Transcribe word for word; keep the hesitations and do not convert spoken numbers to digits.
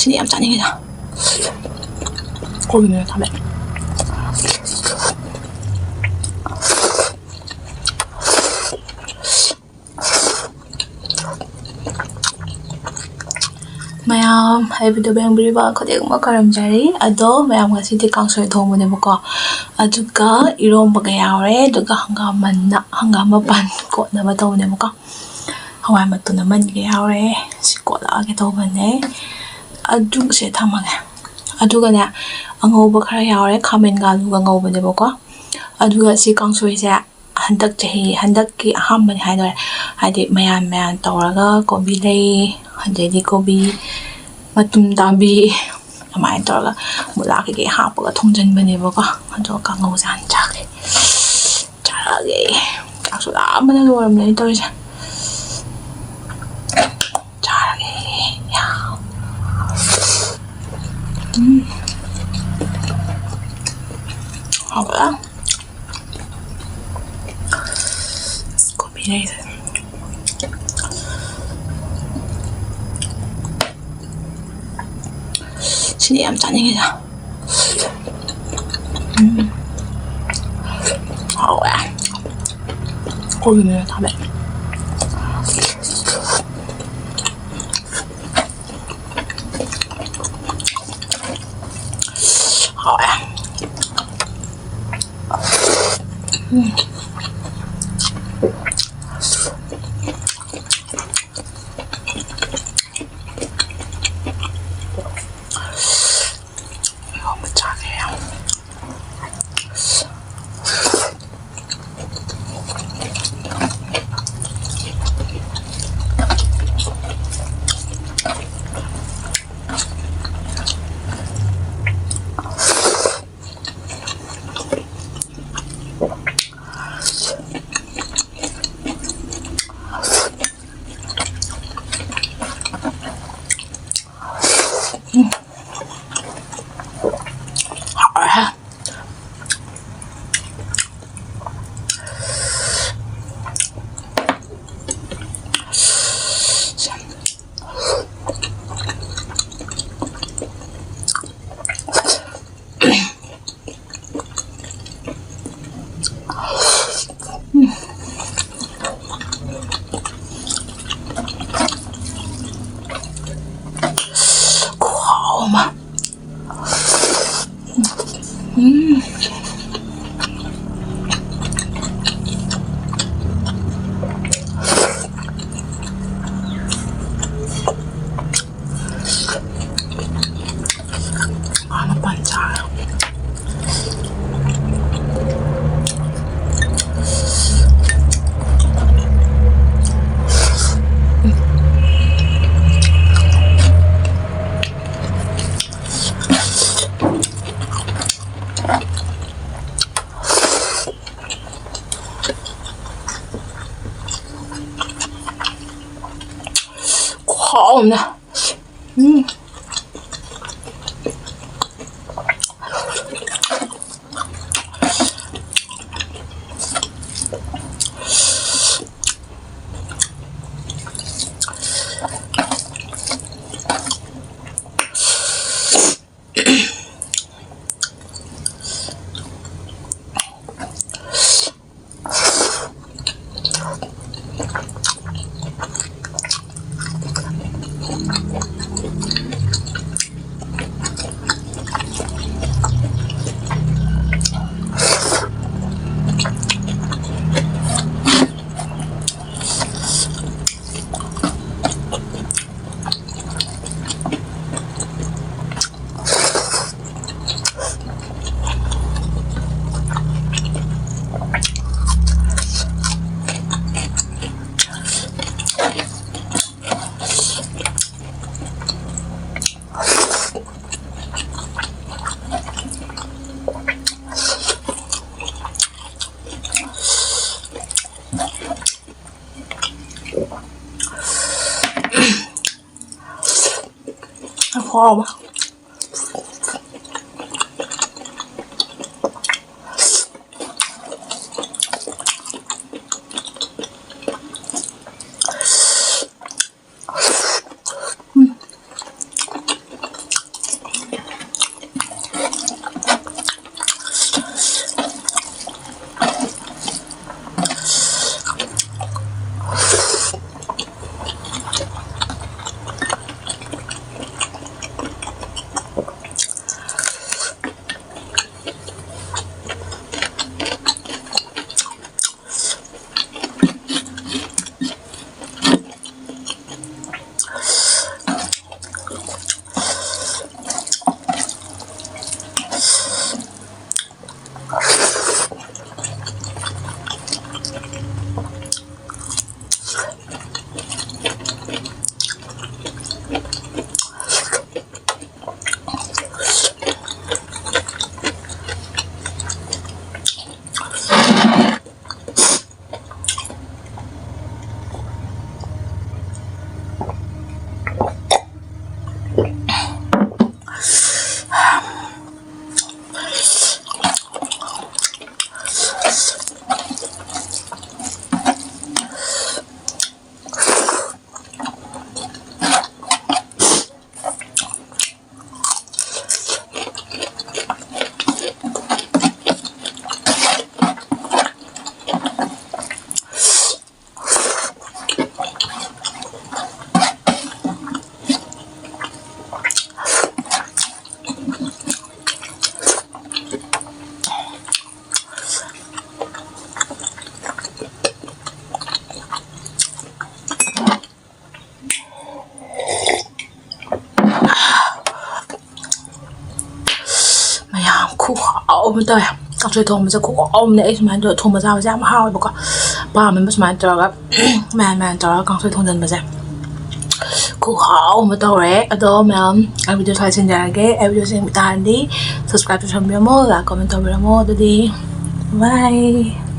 ꯁꯤꯅ ꯌꯥꯝ ꯆꯥꯅꯤꯡꯉꯤꯗ꯫ ꯀꯣꯕꯤ ꯃꯅꯥ ꯊꯝꯃꯦ꯫ ꯃꯌꯥꯝ ꯑꯩ video ꯌꯦꯡꯕꯤꯔꯤꯕ ꯈꯨꯗꯤꯡꯃꯛ ꯈꯨꯔꯨꯝꯖꯔꯤ꯫ ꯑꯗꯣ ꯃꯌꯥꯝ, ꯉꯁꯤꯗꯤ ꯀꯥꯡꯁꯣꯏ ꯊꯣꯡꯕꯅꯦꯕꯀꯣ꯫ ꯑꯗꯨꯒ ꯏꯔꯣꯝꯕꯒ ꯌꯥꯎꯔꯦ꯫ ꯑꯗꯨꯒ ꯍꯪꯒꯥꯝ ꯃꯅꯥ, ꯍꯪꯒꯥꯝ ꯃꯄꯥꯟ ꯀꯣꯠꯅꯕ ꯇꯧꯕꯅꯦꯕꯀꯣ꯫ ꯍꯋꯥꯏ ꯃꯇꯣꯟ ꯑꯃꯅꯤꯒ ꯌꯥꯎꯔꯦ꯫ ꯁꯤ ꯀꯣꯠꯂꯛꯑꯒꯦ ꯇꯧꯕꯅꯦ꯫ ꯑꯗꯨꯁꯦ ꯊꯝꯃꯒꯦ꯫ ꯑꯗꯨꯒꯅꯦ, ꯑꯉꯧꯕ ꯈꯔ ꯌꯥꯎꯔꯦ꯫ ꯈꯥꯃꯦꯟꯒ ꯑꯂꯨꯒ ꯉꯧꯕꯅꯦꯕꯀꯣ꯫ ꯑꯗꯨꯒ ꯁꯤ ꯀꯥꯡꯁꯣꯏꯁꯦ ꯍꯟꯗꯛ ꯆꯍꯤ, ꯍꯟꯗꯛꯀꯤ ꯑꯍꯥꯟꯕꯅꯤ ꯍꯥꯏꯗꯣꯏꯔꯦ꯫ ꯍꯥꯏꯗꯤ ꯃꯌꯥꯟ ꯃꯌꯥꯟ ꯇꯧꯔꯒ ꯀꯣꯕꯤ ꯂꯩ, ꯑꯗꯩꯗꯤ ꯀꯣꯕꯤ ꯃꯇꯨꯝ ꯇꯥꯕꯤ, ꯑꯗꯨꯃꯥꯏꯅ ꯇꯧꯔꯒ ꯃꯨꯂꯥ ꯀꯩꯀꯩ ꯍꯥꯞꯄꯒ ꯊꯣꯡꯖꯤꯟꯕꯅꯦꯕꯀꯣ꯫ ꯑꯗꯣ ꯀꯥꯡꯉꯧꯁꯦ ꯍꯥꯟꯅ ꯆꯥꯒꯦ꯫ ꯆꯥꯔꯒꯦ꯫ ꯆꯥꯛꯁꯨ ꯂꯥꯝꯕꯅ ꯂꯣꯏꯔꯕꯅꯦ ꯑꯩ ꯇꯧꯔꯤꯁꯦ꯫ ꯆꯥꯔꯒꯦ꯫ ꯌꯥ꯫ ꯎꯝ꯫ ꯍꯥꯎꯕ꯭ꯔꯥ? ꯀꯣꯕꯤ ꯂꯩꯁꯦ꯫ ꯁꯤꯅ ꯌꯥꯝ ꯆꯥꯅꯤꯡꯉꯤꯗ꯫ ꯎꯝ꯫ ꯍꯥꯎꯋꯦ꯫ ꯀꯣꯕꯤ ꯃꯅꯥ ꯊꯝꯃꯦ꯫ ꯍꯥꯎꯋꯦ꯫ ꯎꯝ꯫ ꯏꯔꯣꯝꯕ ꯆꯥꯒꯦ꯫ ꯈꯨꯍꯥꯎ ꯑꯃ꯫ ꯎꯝ꯫ ꯃꯥꯅ ꯄꯟꯖꯥꯔ꯫ ꯈꯨꯍꯥꯎ ꯑꯃꯅꯦ꯫ ꯎꯝ꯫ ꯌꯥꯝ ꯍꯥꯎꯕ꯫ ꯑꯃ ꯇꯧꯋꯦ꯫ ꯀꯥꯡꯁꯣꯏ ꯊꯣꯡꯕꯁꯦ ꯈꯨꯍꯥꯎ ꯑꯃꯅꯦ꯫ ꯑꯩ ꯁꯨꯃꯥꯏꯅ ꯇꯧꯔ ꯊꯣꯡꯕ ꯆꯥꯕꯁꯦ ꯌꯥꯝ ꯍꯥꯎꯋꯦꯕꯀꯣ꯫ ꯄꯥꯝꯃꯦꯕ ꯁꯨꯃꯥꯏꯅ ꯇꯧꯔꯒ ꯃꯌꯥꯟ ꯃꯌꯥꯟ ꯇꯧꯔꯒ ꯀꯥꯡꯁꯣꯏ ꯊꯣꯡꯖꯤꯟꯕꯁꯦ꯫ ꯈꯨꯍꯥꯎ ꯑꯃ ꯇꯧꯔꯦ꯫ ꯑꯗꯣ ꯃꯌꯥꯝ, ꯑꯩ video ꯁ꯭ꯋꯥꯏ ꯁꯤꯟꯖꯔꯒꯦ꯫ ꯑꯩ video ꯁꯦ ꯌꯦꯡꯕ ꯇꯥꯔꯗꯤ subscribe ꯇꯧꯁꯟꯕꯤꯔꯝꯃꯣ, like, comment ꯇꯧꯕꯤꯔꯝꯃꯣ꯫ ꯑꯗꯨꯗꯤ bye꯫